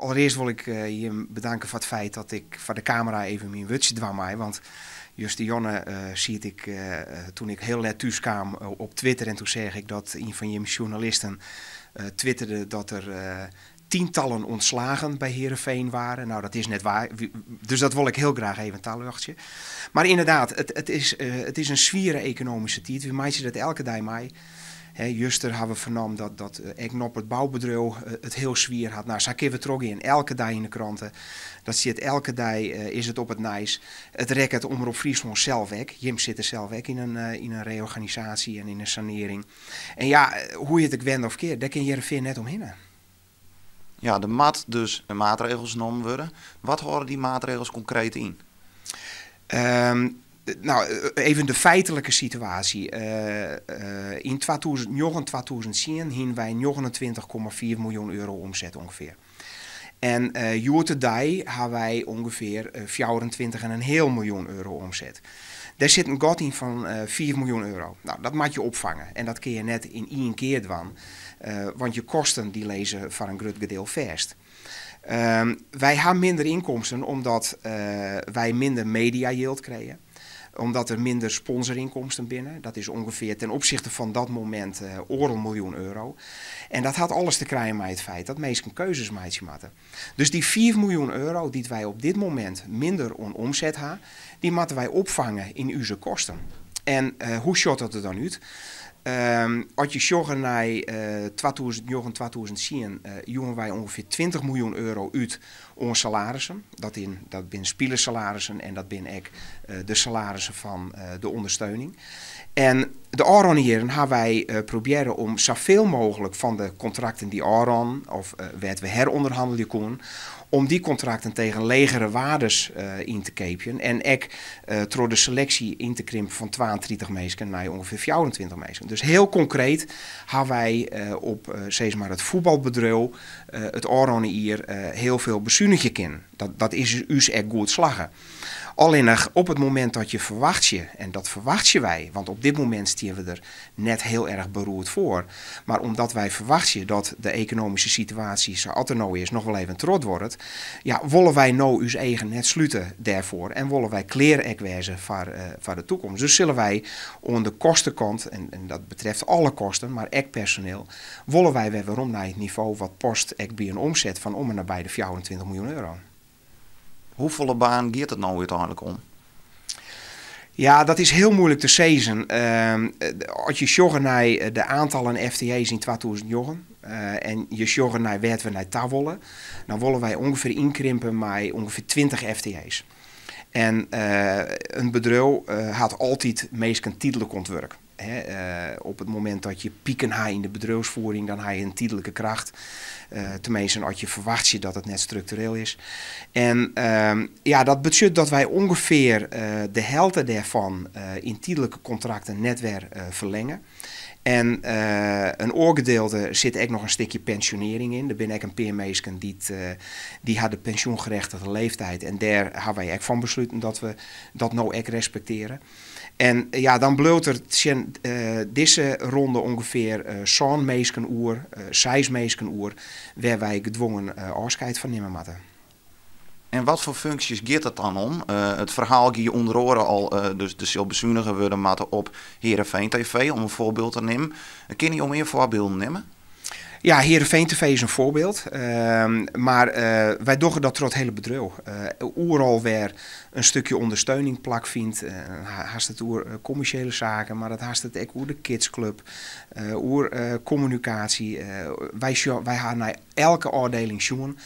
Allereerst wol ik jim bedanke foar it feit dat ik foar de kamera even myn wurdsje dwaan mei. Want justerjûn siet ik, toen ik hiel let thús kaam, op Twitter en toen seach ik dat ien fan jim sjoernalisten twitterde dat der tientallen ontslagen by Heerenveen waren. Nou, dat is net waar. Dus dat wol ik hiel graach even taljochtsje. Mar ynderdaad, it is in swiere ekonomyske tiid. Wy meitsje dat elke dei mei. Juster ha we fernommen dat ek Noppert Boubedriuw it hiel swier hat. Nou, sa kinne we trochgean. Elke dei yn de krante. Dat stiet elke dei, is it op it nijs. It rekket Omrop Fryslân sels ek. Jim sitte sels ek yn in reorganisaasje en yn in sanearring. En ja, hoe je it ek wende of keare, dêr kin Hearrenfean net omhinne. Ja, der moat dus maatregels nommen wurde. Wat hâlde dy maatregels konkreet yn? Nou, even de feitelike situaasje. Yn 2009, 2010 hiene wy 29,4 miljoen euro omset ûngefear. En hjoed-de-dei ha wy ûngefear 24,5 miljoen euro omset. Dêr sit in gat yn fan 5 miljoen euro. Nou, dat moat je opfange en dat kinne je net yn ien kear dwaan, want je kosten dy lizze foar in grut gediel fêst. Wy ha minder ynkomsten omdat wy minder mediajild krije, omdat der minder sponsorynkomsten binne. Dat is ûngefear ten opsichte fan dat momint oardel miljoen euro. En dat hat alles te krijen mei it feit dat minsken keuzes meitsje moatte. Dus dy 5 miljoen euro dy't wy op dit momint minder oan omset ha, dy moatte wy opfange yn ús kosten. En hoe sjocht dat der dan út? As je sjogge nei 2009, 2010, joegen wy ûngefear 20 miljoen euro út oan salarissen. Dat binne spilersalarissen en dat binne ek de salarissen fan de ûndersteuning. En de ôfrûne jierren ha wy probearre om safolle mooglik fan de kontrakten dy't ôfrûnen of wêr't we herûnderhannelje koenen, om dy kontrakten tegen legere waardes yn te keapjen en ek troch de seleksje yn te krimpen fan 32 minsken nei ûngefear 24 minsken. Dus hiel konkreet ha wy op sis mar it fuotbalbedriuw it ôfrûne jier hiel folle besunigje kinnen. Dat is ús ek goed slagge. Allinnich op it momint dat je ferwachtsje, en dat ferwachtsje wy, want op dit momint steane we der net hiel erch beroerd foar, mar omdat wy ferwachtsje dat de ekonomyske situaasje sa't er no is noch wol even trochduorret, ja, wolle wy no ús eagen net slute dêrfoar en wolle wy klear ek wêze foar de takomst. Dus sille wy oan de kostekant, en dat betreft alle kosten, mar ek personeel, wolle wy wer werom nei it nivo wat past ek by in omset fan om en nabij de 24 miljoen euro. Hoefolle banen giet it no úteinlik om? Ja, dat is hiel muoilik te sizzen. As je sjogge nei de oantallen FTE's yn 2009 en je sjogge nei wêr't we nei ta wolle, dan wolle wy ûngefear ynkrimpe mei ûngefear 20 FTE's. En in bedriuw hat altyd minsken tydlik oan it wurk. Op it momint dat je piken ha yn de bedriuwsfiering, dan ha je in tydlike kracht. Teminsten as je ferwachtsje dat it net struktureel is. En ja, dat betsjut dat wy ûngefear de helte dêrfan yn tydlike kontrakten net wer ferlinge. En in oar gedeelte sit ek noch in stikje pensjonearring yn. Der binne ek in pear minsken dy't ha de pensjoengerechtige leeftiid en dêr ha wy ek fan besluten dat we dat no ek respektearje. En ja, dan bliuwt der tsjin dizze ronde ûngefear sân minsken oer, seis minsken oer, wêr't wy gedwongen ôfskied fan nimme moatte. En wat foar funksjes giet it dan om? It ferhaal gie ûnder oare al, dus der sil besunige wurde moatte op Heerenveen TV, om in foarbyld te nimmen. Kinne jo mear foarbylden nimme? Ja, Heerenveen TV is in foarbyld. Mar wy dogge dat troch it hiele bedriuw. Oeral wêr in stikje ûndersteuning plakfynt, hast it oer kommersjele saken, mar dat hast it ek oer de kidsclub, oer kommunikaasje. Wy ha nei elke ôfdieling sjoen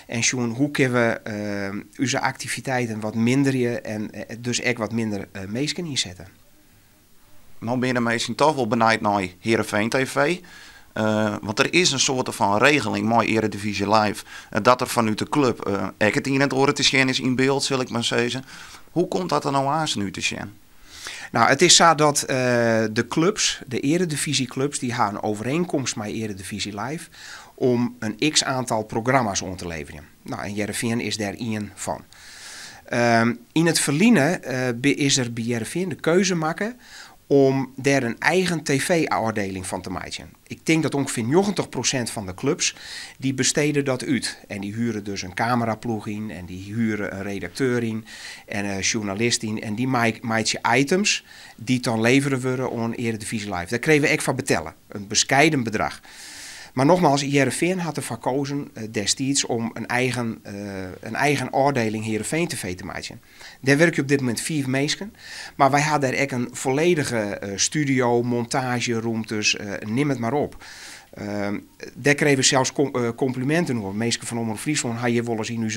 en sjoen hoe kinne we ús aktiviteiten wat minderje en dus ek wat minder minsken ynsette. No binne de minsken toch wol benijd nei Heerenveen TV. Want der is in soarte fan regeling mei Eredivisie Live dat der fanút de klup ek it ien en it oare te sjen is yn byld, sil ik mar sizze. Hoe komt dat der no aanst út te sjen? Nou, it is sa dat de klups, de eredifyzjeklups, dy ha in oerienkomst mei Eredivisie Live om in x oantal programma's oan te leverjen. Nou, en Hearrenfean is dêr ien fan. Yn it ferline is der by Hearrenfean de keuze makke Om dêr in eigen tv-ôfdieling fan te meitsjen. Ik tink dat ûngefear 90% fan de klups dy bestede dat út. En dy huere dus in kameraploech yn en dy huere in redakteur yn en in sjoernalist yn. En dy meitsje items dy't dan levere wurde oan Eredivisie Live. Dêr krije we ek foar betelle, in beskeiden bedrach. Mar nogmaals, Hearrenfean hat derfoar kozen destiids om in eigen ôfdieling Heerenveen TV te meitsjen. Dêr wurkje op dit momint fiif minsken, mar wy ha dêr ek in folledige studio, montaazjerûmtes, nim it mar op. Dêr krije we sels kompliminten oer. Minsken fan Omrop Fryslân ha hjir wolris yn ús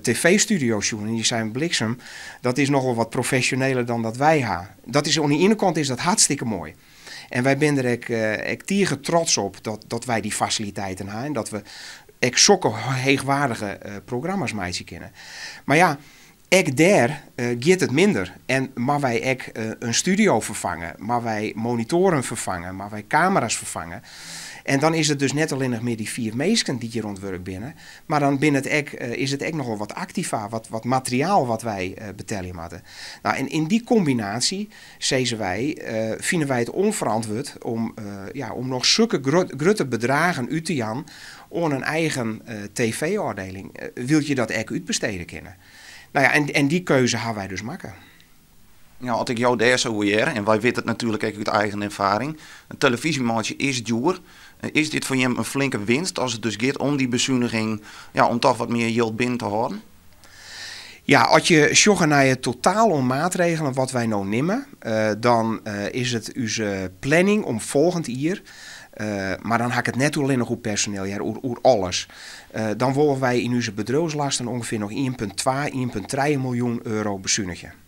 tv-studio sjoen en dy seinen bliksem, dat is nochal wat profesjoneler dan dat wy ha. Dat is, oan de iene kant is dat hartstikke moai. En wy binne der ek tige trots op dat wy dy fasiliteiten ha en dat we ek sokke heechwaardige programma's meitsje kinne. Mar ja, ek dêr giet it minder. En moatte wy ek in studio ferfange, moatte wy monitoaren ferfange, moatte wy kamera's ferfange. En dan is it dus net allinnich mear dy fiif minsken dy't hjir oan it wurk binne, mar dan is it ek nochal wat aktiva, wat materiaal wat wy betelje moatte. Nou, en yn dy kombinaasje sizze wy, fine wy it ûnferantwurd ja, om noch sokke grutte bedragen út te jaan oan in eigen tv-ôfdieling. Wylst je dat ek útbestede kinne. Nou ja, en dy keuze ha wy dus makke. Ja, as ik jo dêr sa oer hear, en wy witte it natuerlik ek út eigen erfaring, in telefyzjemeitsje is djoer. Is dit foar jim in flinke winst as it dus giet om dy besuniging, ja, om toch wat mear jild binnen te hâlden? Ja, as je sjogge nei it totaal oan maatregelen wat wy no nimme, dan is it ús planning om folgjend jier, mar dan ha ik it net allinnich oer personeel, hear, oer alles. Dan wolle wy yn ús bedriuwslasten ûngefear noch 1,2, 1,3 miljoen euro besunigje.